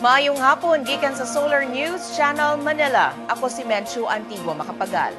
Maayong hapon gikan sa Solar News Channel Manila. Ako si Menchu Antigua Makapagal.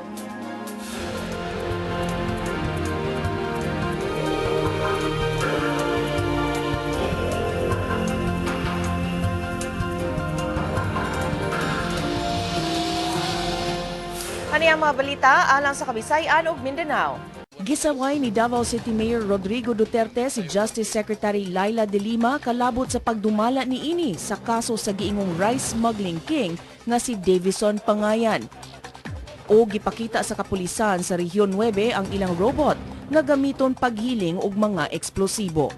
Ani ang mga balita alang sa Kabisayan ug Mindanao. Gisaway ni Davao City Mayor Rodrigo Duterte si Justice Secretary Laila de Lima kalabot sa pagdumala niini sa kaso sa giingong rice smuggling king nga si Davison Pangayan. O gipakita sa kapulisan sa Rehiyon 9 ang ilang robot nga gamiton paghiling og mga eksplosibo.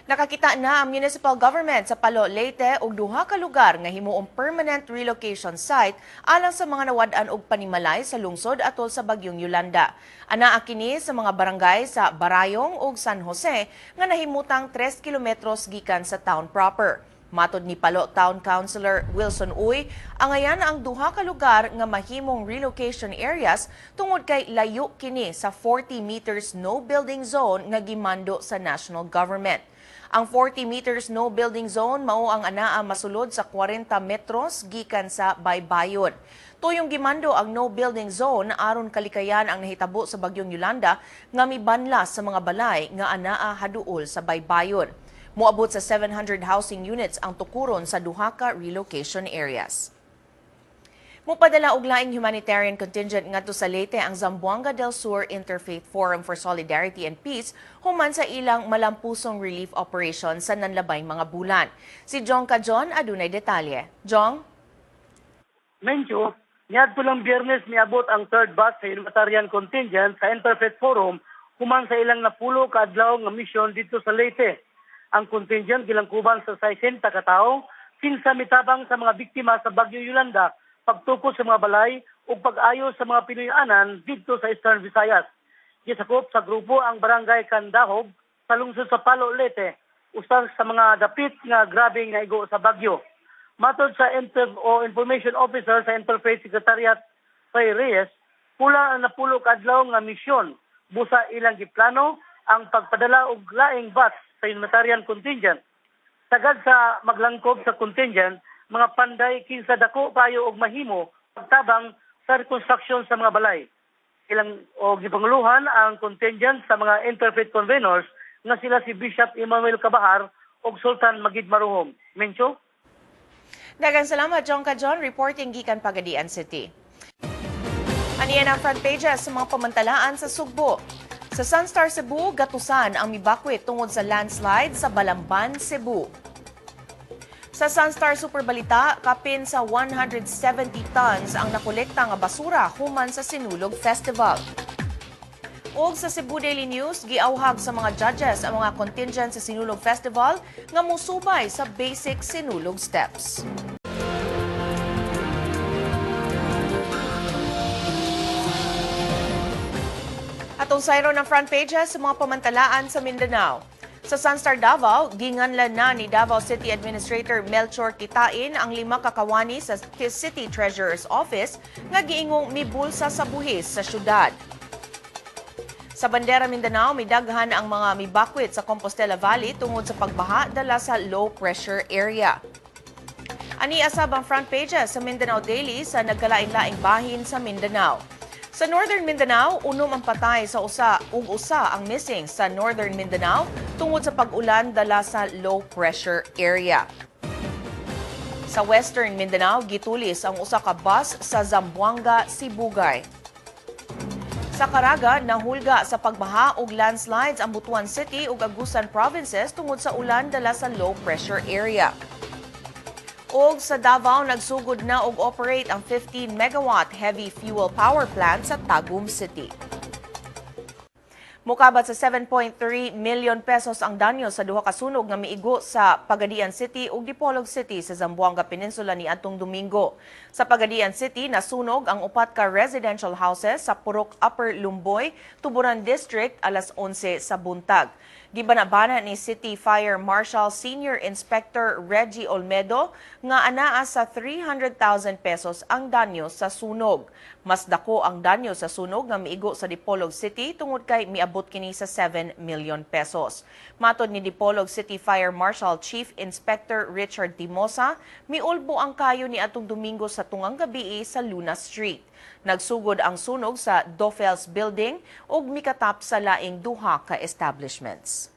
Nakakita na ang municipal government sa Palo, Leyte og duha ka lugar nga himuong permanent relocation site alang sa mga nawad-an og panimalay sa lungsod atol sa bagyong Yolanda. Anaa kini sa mga barangay sa Barayong ug San Jose nga nahimutang 3 kilometros gikan sa town proper. Matod ni Palo Town Councilor Wilson Uy, angayan ang duha ka lugar nga mahimong relocation areas tungod kay layo kini sa 40 meters no building zone nga gimando sa national government. Ang 40 meters no building zone mao ang anaa masulod sa 40 metros gikan sa baybayon. Tuyong gimando ang no building zone aron kalikayan ang nahitabo sa bagyong Yolanda nga mibanlas sa mga balay nga anaa haduol sa baybayon. Moabot sa 700 housing units ang tukuron sa duha ka relocation areas. Mupadala og laing humanitarian contingent ngadto sa Leyte ang Zamboanga del Sur Interfaith Forum for Solidarity and Peace human sa ilang malampusong relief operation sa nanlabay mga bulan. Si Jong Cajon adunay detalye. Jong? Mencho, niadto lang Biyernes niabot ang third batch sa humanitarian contingent sa Interfaith Forum human sa ilang napulo ka adlaw nga misyon dito sa Leyte. Ang contingent gilangkuban sa 60 ka tawo kinsa mitabang sa mga biktima sa Bagyo Yolanda, pagtukod sa mga balay ug pag-ayo sa mga Pinoy-anan didto sa Eastern Visayas. Gisakop sa grupo ang barangay Candahog sa lungsod sa Palo, Leyte, usa sa mga dapit nga grabe nga igo sa bagyo. Matod sa Information Officer sa Interfaith Secretariat Ray Reyes, pula ang napulo ka adlaw nga misyon busa ilang giplano ang pagpadala og laing batch sa humanitarian contingent. Sagad sa maglangkob sa contingent, mga panday kinsa dako kayo og mahimo pagtabang sa reconstruction sa mga balay. Ilang og gipanguluhan ang contingent sa mga interfaith convenors nga sila si Bishop Emmanuel Cabahar og Sultan Magid Maruhom. Mencho? Daghang salamat, Jong Cajon, reporting gikan Pagadian City. Aniyan ang front pages sa mga pamantalaan sa Sugbo. Sa Sunstar Cebu, gatusan ang mibakwit tungod sa landslide sa Balamban, Cebu. Sa Sunstar Super Balita, kapin sa 170 tons ang nakolekta nga basura human sa Sinulog Festival. Og sa Cebu Daily News, giawhag sa mga judges ang mga contingent sa Sinulog Festival nga musubay sa basic Sinulog steps. Atong sayro ng front pages sa mga pamantalaan sa Mindanao. Sa Sunstar Davao, ginganlan na ni Davao City Administrator Melchor Kitain ang 5 kakawani sa City Treasurer's Office nga giingong mibulsa sa buhis sa syudad. Sa Bandera Mindanao, midaghan ang mga mibakwit sa Compostela Valley tungod sa pagbaha dala sa low pressure area. Ani asab ang front pages sa Mindanao Daily sa nagkalain-laing bahin sa Mindanao. Sa Northern Mindanao, unom ang patay sa usa ug usa ang missing sa Northern Mindanao tungod sa pag-ulan dala sa low pressure area. Sa Western Mindanao, gitulis ang usa ka bus sa Zamboanga, Sibugay. Sa Caraga, nahulga sa pagbaha ug landslides ang Butuan City ug Agusan Provinces tungod sa ulan dala sa low pressure area. Og sa Davao, nagsugod na og operate ang 15 megawatt heavy fuel power plant sa Tagum City. Mukabat sa 7.3 million pesos ang danyo sa duha ka sunog nga miigo sa Pagadian City ug Dipolog City sa Zamboanga Peninsula niadtong Domingo. Sa Pagadian City, nasunog ang 4 ka residential houses sa Purok Upper Lumboy, Tuburan District alas 11 sa buntag. Gibanabana ni City Fire Marshal Senior Inspector Reggie Olmedo nga anaa sa 300,000 pesos ang danyo sa sunog. Mas dako ang danyo sa sunog nga miigo sa Dipolog City tungod kay miabot kini sa 7 million pesos. Matod ni Dipolog City Fire Marshal Chief Inspector Richard Timosa, miulbo ang kayo ni atong Domingo sa tungang gabi sa Luna Street. Nagsugod ang sunog sa Dofels Building ug mikatap sa laing duha ka establishments.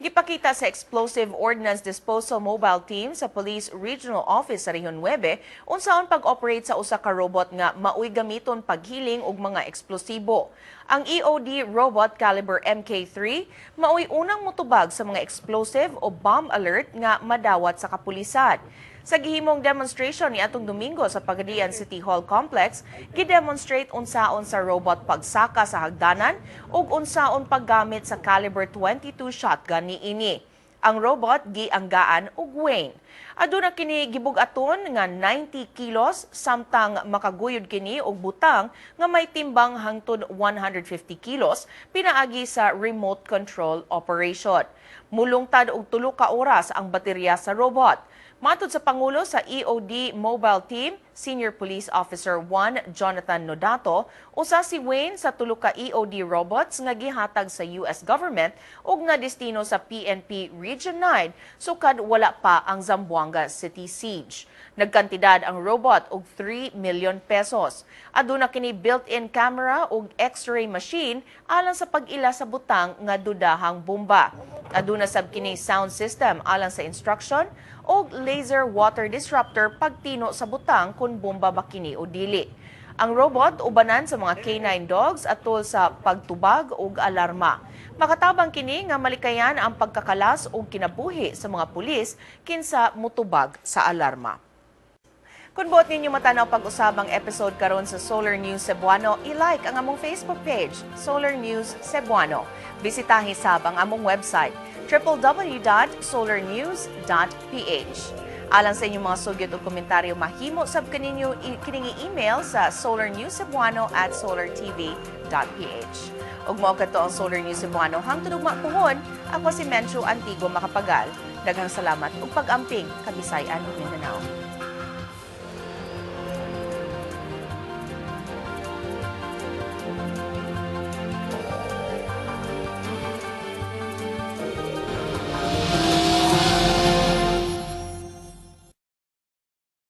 Gipakita sa Explosive Ordnance Disposal Mobile Team sa Police Regional Office sa Rehiyon 9 unsaon pag-operate sa usa ka robot nga maoy gamiton paghiling og mga eksplosibo. Ang EOD robot caliber MK3 maoy unang mutubag sa mga explosive o bomb alert nga madawat sa kapulisan. Sa gihimong demonstration ni atong Domingo sa Pagadian City Hall Complex, gidemonstrate unsaon sa robot pagsaka sa hagdanan ug unsaon paggamit sa caliber 22 shotgun niini. Ang robot gianggaan og Wayne. Aduna kini gibug-aton nga 90 kilos samtang makaguyod kini og butang nga may timbang hangtod 150 kilos pinaagi sa remote control operation. Mulungtad og 3 ka oras ang baterya sa robot. Matod sa Pangulo sa EOD Mobile Team, Senior Police Officer 1 Jonathan Nodato, usa si Wayne sa tulo ka EOD robots nga gihatag sa US government ug nadestino sa PNP Region 9 sukad wala pa ang Zamboanga City Siege. Nagkantidad ang robot og 3 million pesos. Aduna kini built-in camera ug x-ray machine alang sa pag-ila sa butang nga dudahang bomba. Aduna sab kini sound system alang sa instruction og laser water disruptor pagtino sa butang kung bomba ba kini o dili. Ang robot ubanan sa mga K9 dogs atol sa pagtubag ug alarma. Makatabang kini nga malikayan ang pagkakalas ug kinabuhi sa mga pulis kinsa mutubag sa alarma. Kung buot ninyo matanaw pag-usab ang episode karon sa Solar News Cebuano, i-like ang among Facebook page, Solar News Cebuano. Bisitahi sab ang among website, www.solarnews.ph. Alang sa inyong mga sugyot o komentaryo, mahimo sab kaninyo kining email sa solarnewscebuano@solartv.ph. Ug mao kadto ang Solar News Cebuano hangtod ugma puhon. Ako si Menchu Antigo Makapagal. Daghang salamat ug pag-amping, Kabisay-an ug Mindanao.